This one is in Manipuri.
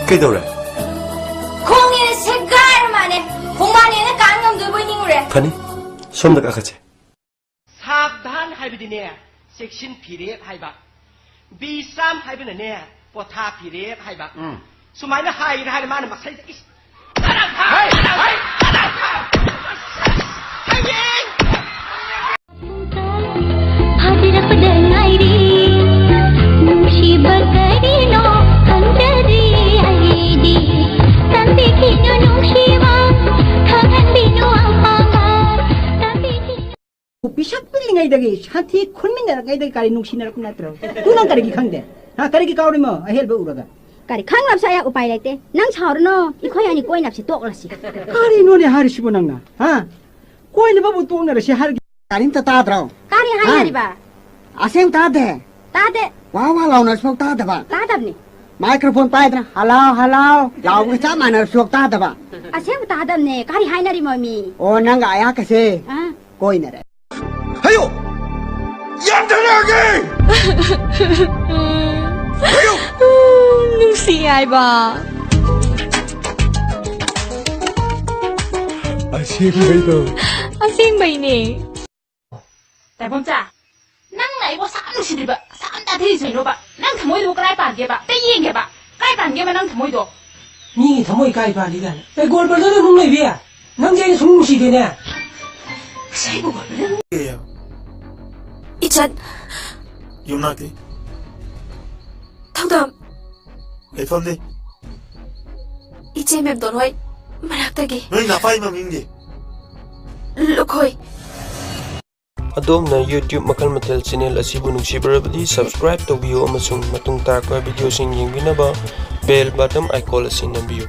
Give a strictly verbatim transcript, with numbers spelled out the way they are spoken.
ꯀꯩꯗꯧꯔꯦ? ꯈꯣꯡꯅꯦꯅ ꯁꯦꯒꯥꯏꯔ ꯃꯥꯅꯦ꯫ ꯈꯣꯡꯕꯥꯟꯅꯦꯅ ꯀꯥꯟ ꯉꯝꯗꯣꯏꯕꯣꯏ ꯅꯤꯡꯉꯨꯔꯦ꯫ ꯐꯅꯤ, ꯁꯣꯝꯗ ꯀꯥꯈꯠꯁꯦ꯫ ꯁꯥꯕꯙꯥꯟ ꯍꯥꯏꯕꯗꯤꯅꯦ, ꯆꯦꯛꯁꯤꯟ ꯐꯤꯔꯦꯞ ꯍꯥꯏꯕ꯫ ꯕꯤꯁ꯭ꯔꯥꯝ ꯍꯥꯏꯕꯅꯅꯦ, ꯄꯣꯊꯥ ꯐꯤꯔꯦꯞ ꯍꯥꯏꯕ꯫ ꯎꯝ꯫ ꯁꯨꯃꯥꯏꯅ ꯍꯥꯏꯔꯦ ꯍꯥꯏꯔꯦ ꯃꯥꯅ ꯃꯁꯩꯗ, ꯏꯁ! ꯍꯩ! ꯍꯩ! ꯍꯌꯦꯡ! ꯐꯥꯖꯤꯔꯛꯄꯗ ꯉꯥꯏꯔꯤ, ꯅꯨꯡꯁꯤꯕ ꯀꯔꯤꯅꯣ ꯈꯪꯗ꯭ꯔꯗꯤ ꯑꯩꯗꯤ꯫ ꯇꯝꯕꯤꯈꯤꯅꯨ ꯅꯨꯡꯁꯤꯕ, ꯈꯪꯍꯟꯕꯤꯅꯨ ꯑꯄꯥꯝꯕ, ꯇꯝꯕꯤꯈꯤꯅꯨ꯫ ꯄꯤꯁꯛ ꯄꯤꯛꯂꯤꯉꯩꯗꯒꯤ, ꯁꯥꯟꯊꯤ ꯈꯨꯟꯃꯤꯟꯅꯔꯛꯉꯩꯗꯒꯤ ꯀꯔꯤ ꯅꯨꯡꯁꯤꯅꯔꯛꯄ ꯅꯠꯇ꯭ꯔꯣ? ꯑꯗꯨ ꯅꯪ ꯀꯔꯤꯒꯤ ꯈꯪꯗꯦ? ꯍꯥ? ꯀꯔꯤꯒꯤ ꯀꯥꯎꯔꯤꯃꯣ ꯑꯍꯦꯜꯕ ꯎꯔꯒ? ꯀꯔꯤ ꯈꯪꯂꯕꯁꯨ ꯑꯩ ꯎꯄꯥꯏ ꯂꯩꯇꯦ꯫ ꯅꯪ ꯁꯥꯎꯔꯅꯣ, ꯑꯩꯈꯣꯏ ꯑꯅꯤ ꯀꯣꯏꯅꯕꯁꯦ ꯇꯣꯛꯂꯁꯤ꯫ ꯀꯔꯤꯅꯣꯅꯦ ꯍꯥꯏꯔꯤꯁꯤꯕꯣ ꯅꯪꯅ? ꯍꯥ? ꯀꯣꯏꯅꯕꯕꯨ ꯇꯣꯛꯅꯔꯁꯤ ꯍꯥꯏꯔꯒ ꯀꯔꯤꯝꯇ ꯇꯥꯗ꯭ꯔꯣ? ꯀꯔꯤ ꯍꯥꯏꯅꯔꯤꯕ? ꯑꯁꯦꯡ ꯇꯥꯗꯦ꯫ ꯇꯥꯗꯦ꯫ ꯋꯥ ꯋꯥ ꯂꯥꯎꯅꯔꯁꯤꯐꯥꯎ ꯇꯥꯗꯕ꯫ ꯇꯥꯗꯕꯅꯤ꯫ ꯃꯥꯏꯀ꯭ꯔꯣꯐꯣꯟ ꯄꯥꯏꯗꯅ "ꯍꯜꯂꯥꯎ, ꯍꯜꯂꯥꯎ" ꯂꯥꯎꯕꯒ ꯆꯞ ꯃꯥꯟꯅꯔꯁꯤꯐꯥꯎ ꯇꯥꯗꯕ꯫ ꯑꯁꯦꯡꯕ ꯇꯥꯗꯕꯅꯦ꯫ ꯀꯔꯤ ꯍꯥꯏꯅꯔꯤꯃꯣ ꯃꯤ? ꯑꯣ, ꯅꯪꯒ ꯑꯌꯥꯛꯀꯁꯦ ꯑꯥ꯫ ꯀꯣꯏꯅꯔꯦ꯫ ꯍꯥꯏꯌꯣ! ꯌꯥꯟꯊꯔꯛꯑꯒꯦ! ꯍꯥꯏꯌꯣ! ꯅꯨꯡꯁꯤ ꯍꯥꯏꯕ꯫ ꯑꯁꯦꯡꯕꯩꯗꯣ꯫ ꯑꯁꯦꯡꯕꯩꯅꯦ꯫ ꯇꯥꯏꯕꯪꯆꯥ, ꯅꯪꯅ ꯑꯩꯕꯨ ꯑꯁꯥꯝ ꯅꯨꯡꯁꯤꯗ꯭ꯔꯤꯕ, ꯑꯁꯥꯝ ꯇꯥꯊꯤꯔꯤꯁꯦ ꯀꯩꯅꯣꯕ? ꯅꯪ ꯊꯃꯣꯏꯗꯨꯕꯨ ꯀꯗꯥꯏ ꯄꯥꯟꯒꯦꯕ? ꯑꯝꯇ ꯌꯦꯡꯒꯦꯕ꯫ ꯀꯗꯥꯏ ꯄꯥꯟꯒꯦꯕ ꯅꯪ ꯊꯃꯣꯏꯗꯣ? ꯃꯤꯒꯤ ꯊꯃꯣꯏ ꯀꯥꯏ ꯄꯥꯜꯂꯤ ꯀꯥꯏꯅ꯫ ꯑꯦ, ꯒꯣꯜ ꯕ꯭ꯔꯗꯔꯗ ꯑꯃꯨꯛ ꯂꯩꯕꯤ? ꯅꯪꯗꯤ ꯑꯩꯅ ꯁꯨꯡꯅꯨꯡ ꯅꯨꯡꯁꯤꯗꯦꯅꯦ꯫ ꯉꯁꯥꯏꯕꯨ ꯒꯣꯜ ꯕ꯭ꯔꯗꯔ ꯏꯆꯟ꯫ ꯌꯨꯝꯅꯥꯛꯇꯤ? ꯊꯧꯗꯥꯝ꯫ ꯂꯩꯐꯝꯗꯤ? ꯏꯆꯦ ꯃꯦꯝꯇꯣꯟ ꯍꯣꯏ ꯃꯅꯥꯛꯇꯒꯤ꯫ ꯅꯣꯏ ꯅꯄꯥꯏ ꯃꯃꯤꯡꯗꯤ? ꯂꯨꯈꯣꯏ꯫ ꯑꯗꯣꯝꯅ YouTube ꯃꯈꯜ ꯃꯊꯦꯜ ꯆꯦꯅꯦꯜ ꯑꯁꯤꯕꯨ ꯅꯨꯡꯁꯤꯕꯤꯔꯕꯗꯤ subscribe ꯇꯧꯕꯤꯌꯨ ꯑꯃꯁꯨꯡ ꯃꯇꯨꯡ ꯇꯥꯔꯛꯄ ꯚꯤꯗꯤꯑꯣꯁꯤꯡ ꯌꯦꯡꯕꯤꯅꯕ bell button icon ꯑꯁꯤ ꯅꯝꯕꯤꯌꯨ꯫